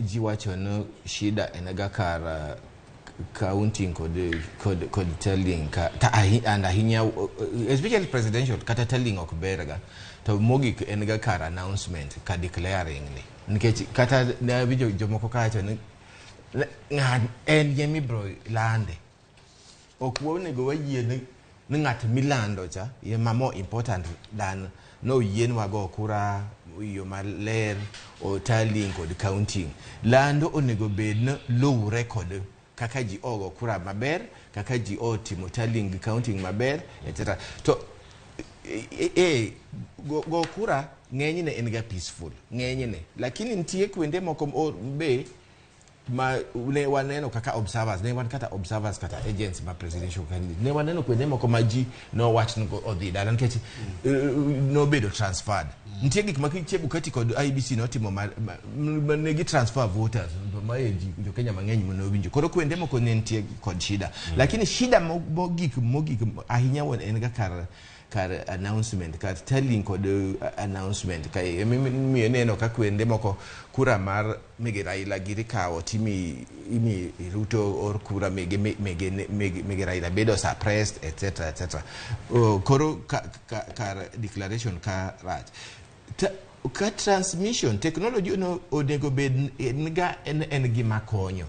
ji wacho ni shida en ga kar counting kod tallying ka, ta, and ahinya especially presidential, kata tallying ok ber ga, to mogik en ga kar announcement ka declaring ni, nikech kata ne awinjo jomoko kawacho ni ng'at en yemibro lande, ok onego wayie ni ng'at milando cha ema more important than no yienwa go kura yo maler o tallying kod counting. Lando onego bed ni luwre kod kaka ji ogo kura maber, kaka ji otimo tallying gi counting maber, etc. To go kura ng'enyne en ga peaceful ng'enyne, lakini nitie kuonde moko be ma ne waneno kaka observers, ne wan kata observers kata agents ma presidential candidate, ne waneno kuonde moko ma ji nowach ni odhi dala nikech nobedo transferred. Nitie gik ma Chebukati kod IEBC notimo ma ne gi transfer voters ma e ji jo Kenya mang'eny manowinjo. Koro kuonde moko ne nitie kod shida, lakini shida mogik ahinya wuon en ga kar announcement, kar tallying kod announcement. Ka emiyo neno ka kuonde moko kura mar mege Raila giri kawo timi imi Ruto or kura mege Raila bedo suppressed, etc etc. Koro kar declaration ka rach. Ka transmission technology no onego bed en ga en gima konyo.